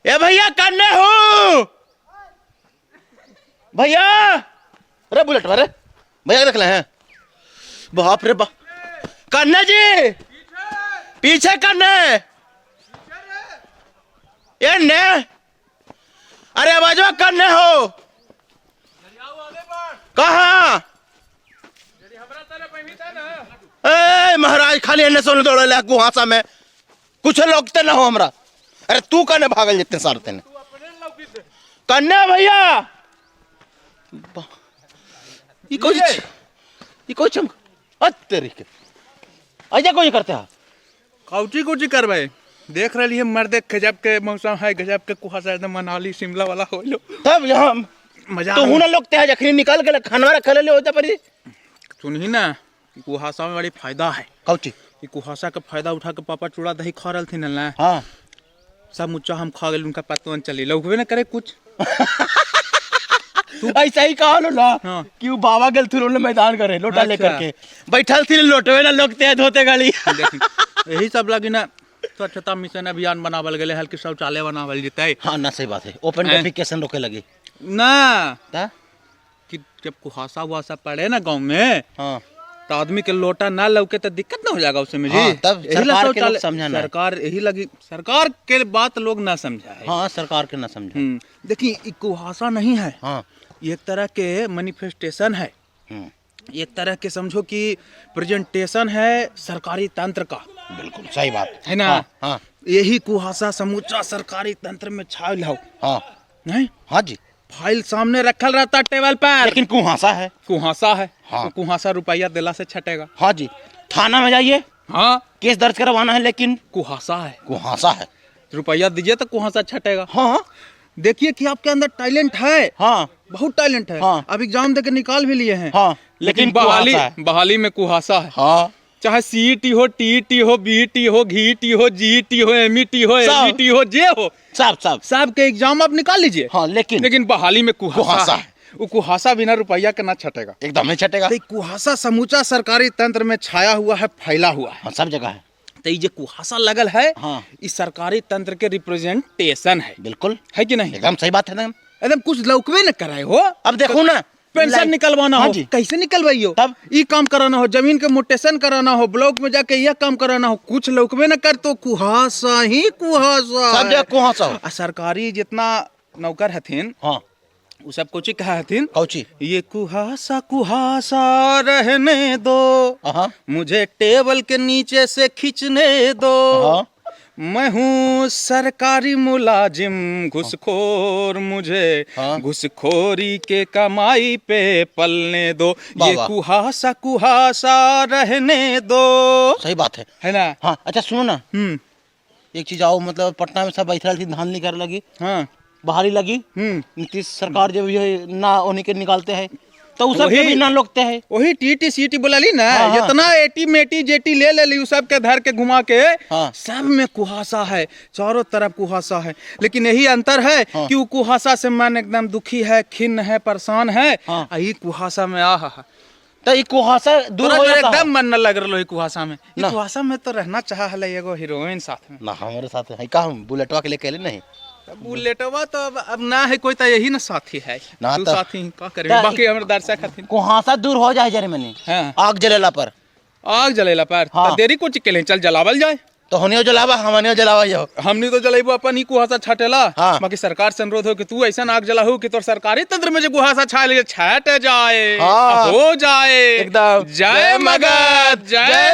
ए भैया कन्ने हो भैया, अरे बुलेट अरे भैया देख ले हैं, बाप रे बाप। कन्ने जी पीछे कन्ने ए ने, अरे आवाजवा कन्ने हो कहाँ? ए महाराज खाली एने सोने दौड़े ले कुहासा में, कुछ लोगते ना हो हमरा। अरे तू कने भागल जितने सार तेने कन्ने भैया, ई कोई ई कोई चमक अत्तेरी के ऐजा कोई करते हैं कौची कौची करबै देख रही है मर्दे, गजब के मौसम है, गजब के कुहासा, एकदम मनाली शिमला वाला हो लो तब यहाँ मजा तो हुना लोग ते जखनी निकल के खानवा रखले ले होता परी। सुनही ना कि कुहासा में बड़ी फायदा है। कौची? कि कुहासा के फायदा उठा के पापा चूड़ा दही खा रहे थे ना। हाँ सब मुच्चा हम खा गए, उनका पतो न चली, लौकबे ना करे कुछ। ऐसा ही कहा लो ना। हाँ। कि वो बाबा गेल थी लोने मैदान करे लोटा अच्छा। लेकर के बैठल थी, लोटवे ना लोग ते धोते गाली। देखी यही सब लगी ना स्वच्छता मिशन अभियान बनावल गेलै हल कि शौचालय बनावल जतै। हाँ ना सही बात है, ओपन हैं? डेफिकेशन रोके लगी ना ता? कि जब कुहासा वुहासा पड़े ना गांव में हाँ तो आदमी के लोटा ना लौके तो दिक्कत ना हो जाएगा उसमें जी। हाँ, तब यही ला सरकार के लोग शौचालय- समझाना है। सरकार यही लगी, सरकार के बात लोग ना समझा है। हाँ सरकार के ना समझा। देखिए ई कुहासा नहीं है, हाँ एक तरह के मैनिफेस्टेशन है, एक तरह के समझो कि प्रेजेंटेशन है सरकारी तंत्र का। बिल्कुल सही बात है ना। हाँ हाँ यही कुहासा समूचा सरकारी तंत्र में छायल हो। हाँ नहीं हाँ जी, फाइल सामने रखल रहता टेबल पर, लेकिन कुहासा है, कुहासा है। हाँ। तो कुहासा रुपया दिला से छटेगा। हाँ जी, थाना में जाइए हाँ केस दर्ज करवाना है, लेकिन कुहासा है, कुहासा है, रुपया दीजिए तो कुहासा छटेगा। हाँ देखिए कि आपके अंदर टैलेंट है, हाँ बहुत टैलेंट है। हाँ। अब एग्जाम देके निकाल भी लिए हैं। हाँ, लेकिन लेकिन बहाली कुहासा है। बहाली में कुहासा है। हाँ चाहे सीईटी हो, टीईटी हो, बीईटी हो, घीटी हो, जीईटी हो, एमईटी हो, सब। एमईटी हो, जे हो, सब सब सब के एग्जाम आप निकाल लीजिए। हाँ लेकिन लेकिन बहाली में कुहासा कुहासा है। वो कुहासा बिना रुपया के ना छटेगा, एकदम नहीं छटेगा। तो ई कुहासा समूचा सरकारी तंत्र में छाया हुआ है, फैला हुआ है। हाँ सब जगह है। तो ये जो कुहासा लगल है, हाँ। ई सरकारी तंत्र के रिप्रेजेंटेशन है। बिल्कुल है कि नहीं? एकदम सही बात है ना। एकदम कुछ लौकबे न कराए हो। अब देखो ना पेंशन निकलवाना हाँ हो जी। कैसे निकलवाइयो, तब? ई काम कराना हो, जमीन के मोटेशन कराना हो, ब्लॉक में जाके यह काम कराना हो, कुछ लौकबे न कर तो कुहासा ही कुहासा सब है। जगह कुहासा हो। आ सरकारी जितना नौकर हथिन हाँ उ सब कुछ कहा हथिन, कौची? ये कुहासा कुहासा रहने दो, हाँ मुझे टेबल के नीचे से खींचने दो, हाँ। मैं हूँ सरकारी मुलाजिम घुसखोर, मुझे हाँ। घुसखोरी के कमाई पे पलने दो, वाह ये वाह। कुहासा कुहासा रहने दो। सही बात है। है ना? हाँ अच्छा सुनो ना, हम्म एक चीज आओ, मतलब पटना में सब बैठल थी, धान नहीं कर लगी, हाँ बहाली लगी, नीतीश सरकार जब ये ना उन्हीं के निकालते हैं तो उ सब के वही- भी ना लोगते हैं। वही टी सी टी बोलली ना, हाँ, हाँ। जितना एटी मेटी जेटी ले लेली उ सब के धर के घुमा के, हाँ। सब में कुहासा है, चारों तरफ कुहासा है। लेकिन यही अंतर है हाँ। कि वो कुहासा से मन एकदम दुखी है, खिन्न है, परेशान है। हाँ। आ ई कुहासा में आहा हा। तो ये कुहासा दूर तोरा हो जो जाता है। एकदम मन न लग रहा है कुहासा में। ई ना। कुहासा में तो रहना चाह हले एगो हीरोइन साथ में। ना हमारे साथ है का, हम बुलेटवा के लिए कहले नहीं। तब बुलेटवा तो अब ना है कोई, तो यही ना साथी है। ना तू तो- साथी ही, का करें ता- बाकी हमर दर्शक हथिन। कुहासा दूर हो जाए जरे मनी। हाँ। आग जलेला पर, आग जलेला पर हाँ। तो देरी कुछ के लिए चल जलावल जाए। तो होनियो जलावा, हमनियो जलावा यो। हमनी तो जलाइबो अपन ही कुहासा छाटेला। हाँ। बाकी सरकार से अनुरोध हो कि तू ऐसा आग जलाहू कि तोर सरकारी तंत्र में जो कुहासा छायल छाट जाए, हाँ। हो जाए एकदम। जय मगध, जय